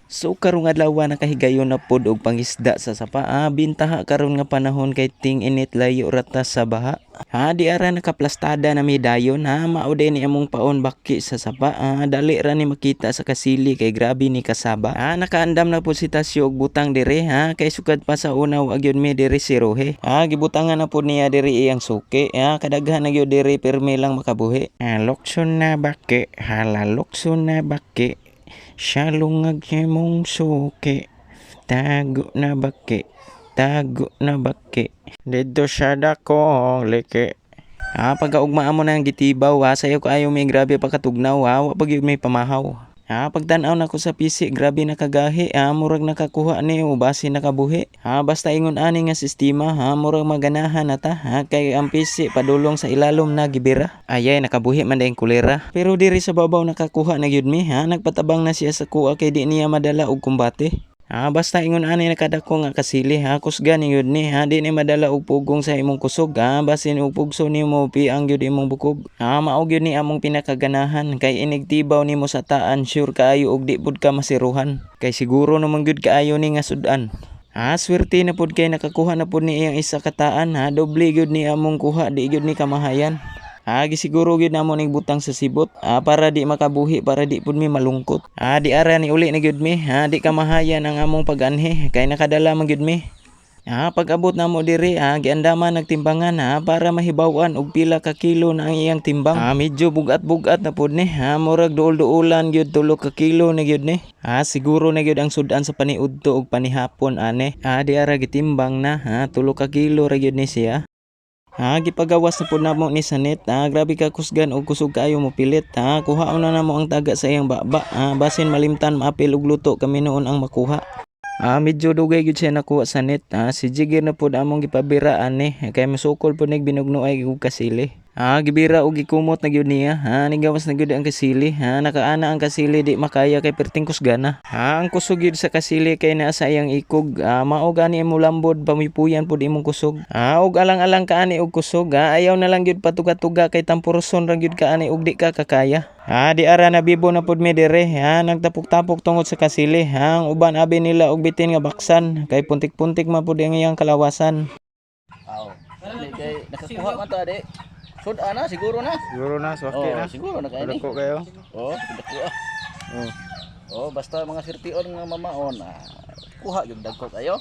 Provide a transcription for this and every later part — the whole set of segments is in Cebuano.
So karong adlaw nakahigayon na pod og pangisda sa sapa. Ah, bintaha karon nga panahon kay ting-init, layo ra ta sa baha. Ha, di ara nakaplastada na mi dayon ha, mao ni among paon baki sa sapa. Ah, dali ra ni makita sa kasili kay grabe ni kasaba. Ah, nakaandam na pod si Tasyo og butang dire ha, kay sukad pa sa una wa gyud mi diri sirohe. Ah, gibutangan na pod niya diri iyang suki. Ah, kadaghan na gyud diri, pirmi lang makabuhi. Ah, lokson na baki, hala lokson na baki. Siya lungag imong suki. Tago na baki. Tago na baki. Dito siya dakong liki. Ah, pagkaugma mo na ang gitibaw ha, sayo kaayo mi, grabe pa katugnaw ha, wa pa gyud may pamahaw. Ha, pagtan-aw nako sa PC, grabe nakagahi ha, murag nakakuha ni o base nakabuhi. Ha, basta ingon ani nga sistema ha, murag maganahan na ta ha, kay ang PC padulong sa ilalom na gibira. Ayay, nakabuhi man dayong kulera. Pero diri sa babaw nakakuha na gyud mi ha, nagpatabang na siya sa kuha kay di niya madala og kumbate. Ha, basta ingon ani nakadako nga kasili ha, kusgan ni gyud ni ha, di ni madala og pugong sa imong kusog ha, basin og pugso nimo piang gyud imong bukog. Ha, mao gyud ni among pinakaganahan kay inigtibaw nimo sa taan, sure kaayo og di pud ka masiruhan. Kay siguro naman gyud kaayo ni nga sud-an. Ha, swerte na pud kay nakakuha na pud ni iyang isa ka taan ha, doble gyud ni among kuha, di gyud ni kamahayan. Ha, gisiguro gyud namo ning butang sa sibot ha, para di makabuhi, para di pud mi malungkot. Ha, di ara ni uli na gyud mi ha, di kamahayan ang among pag-anhi kay nakadala man gyud mi. Ha, pag-abot namo diri ha, giandaman nagtimbangan ha, para mahibaw-an og pila ka kilo na ang iyang timbang. Ha, medyo bugat-bugat na pud ni ha, murag duol-duolan gyud, 3 ka kilo na gyud ni. Ha, siguro na gyud ang sud-an sa paniudto og panihapon ane. Ha, di ara gitimbang na ha, 3 ka kilo ra gyud ni siya. Ha, gipagawas na pud namo ni sa net. Ha, grabe ka kusgan og kusog kaayo mo pilit. Ha, kuhaon na namo ang taga sa iyang baba. Ha, basin malimtan maapil og luto, kami noon ang makuha. Ha, medyo dugay gyud siya nakuha sa net. Ha, si Jigger na pud among gipabira ani kay masukol pud nig binugnoay og kasili. Ha, gibira og gikumot na gyud niya. Ha, nigawas na gyud ang kasili. Ha, nakaana ang kasili, di makaya kay perting kusgana. Ha, ang kusog gyud sa kasili kay naa sa iyang ikog. Ha, mao gani imo lambod pamipuyan pud imong kusog. Ha, og alang-alang ka ani og kusog. Ha, ayaw na lang gyud patuga-tuga kay tampuroson ra gyud ka ani og di ka kakaya. Ha, di ara nabibo na pud mi dire. Ha, nagtapok-tapok tungod sa kasili. Ha, ang uban abi nila og bitin nga baksan kay puntik-puntik man pud ang iyang kalawasan. Aw. Dili kay nakakuha man ta di. Sud-an na siguro na. Siguro na, swaki Oh, na. Siguro na kay ni. Dako kayo. Oh, dako ah. Oh. Oh, basta mga sirtion nga mamaon ah. Kuha gyud dagko kayo.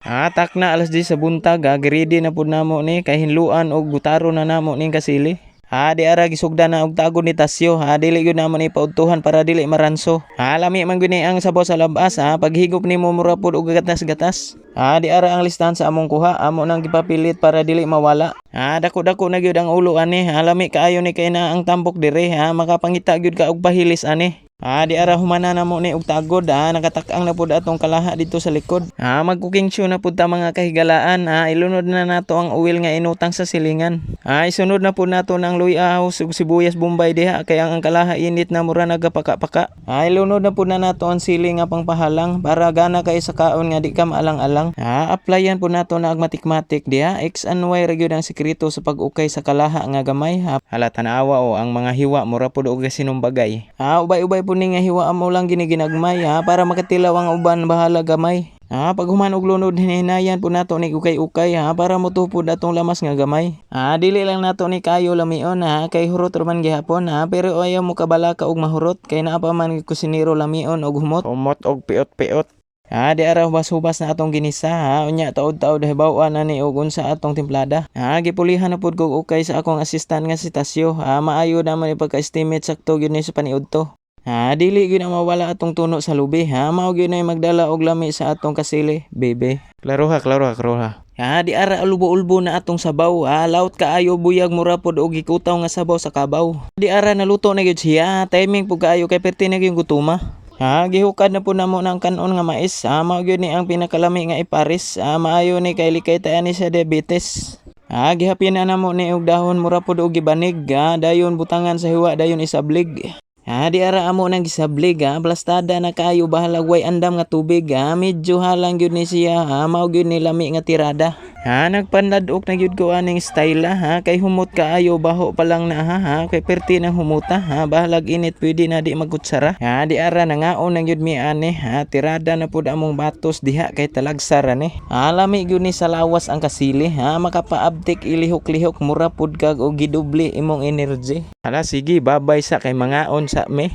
Ha, takna alas 10 sa buntag, ha, giready na pud namo ni kay hinluan og gutaro na namo ning kasili. Ha, di ara gisugdan na og tagod ni Tasyo. Ha, dili gyud namo ni paudtuhan para dili maranso. Ha, lami man gyud ni ang sabaw sa labas, ha, paghigop nimo mura pud og gatas-gatas. Ha, di ara ang listahan sa among kuha, amo nang gipapilit para dili mawala. Ha, dako-dako na gyud ang ulo ani. Ha, lami kaayo ni kay na ang tambok dire, ha, makapangita gyud ka og pahilis ani. Ha, di ara humana na mo ni og tagod, ha, nakatak-ang na pud atong kalaha dito sa likod. Ha, mag-cooking show na pud ta, mga kahigalaan, ha, ilunod na nato ang oil nga inutang sa silingan. Ha, isunod na pud nato ng luya ug sibuyas bombay diha kay ang kalaha init na, mura nagapaka-paka. Ha, ilunod na pud na nato ang sili nga pangpahalang para gana kay sa kaon nga di ka maalang-alang. Ha, applyan pud nato na ang matik-matik diha. X and Y ra gyud ang sekreto sa pag-ukay sa kalaha nga gamay. Ha, hala, tan-awa o ang mga hiwa, mura pud og sinumbagay. Ha, ubay-ubay pud ni nga hiwa amo lang giniginagmay ha, para makatilaw ang uban, bahala gamay. Ha, pag human og lunod, hinahinayan pud nato ni ukay-ukay ha, para motupod atong lamas nga gamay. Ha, dili lang nato ni kayo lamion ha, kay hurot ra man gihapon ha, pero ayaw mo kabalaka og mahurot kay naa pa man kusinero lamion og humot. Humot og piot-piot. Ha, di ara hubas-hubas na atong ginisa ha, unya taod-taod hibaw-an na ni og unsa atong timplada. Ha, gipulihan na pud kog ukay sa akong assistant nga si Tasyo. Ha, maayo naman ipagka-estimate, sakto gyud ni sa paniudto. Ha, dili gyud na mawala atong tuno sa lubi ha, mao gyud na magdala og lami sa atong kasili, bebe. Klaro ha, klaro ha, klaro ha. Ha, di ara ulbo-ulbo na atong sabaw. Ha, laot kaayo buyag, mura pod og gikutaw nga sabaw sa kabaw. Di ara naluto na gyud siya, timing pud kaayo kay perti na gyud gutuma. Ha, gihukad na pud namo ng kanon nga mais. Ha, mao gyud ni ang pinakalami nga iparis. Ha, maayo ni kay likay ta ani sa diabetes. Ha, gihapin na namo ni og dahon, mura pod og gibanig. Ha, dayon butangan sa hiwa, dayon isablig. Ha, di ara amo nang gisablig ha, plastada na kaayo, bahala way andam nga tubig ha, medyo halang gyud ni siya ha, mao gyud ni lami nga tirada. Ha, nagpanladok na gyud ko aning style ha, kay humot kaayo, baho pa lang na ha, ha, kay perti ng humuta ha, bahalag init, pwede na di magkutsara. Ha, di ara nangaon na gyud mi ani ha, tirada na pud among batos diha kay talagsara ni. Ha, lami gyud ni sa lawas ang kasili ha, makapaabtik ilihok-lihok, mura pud kag og gidubli imong energy. Hala, sige, babay sa kay mangaon sa mi.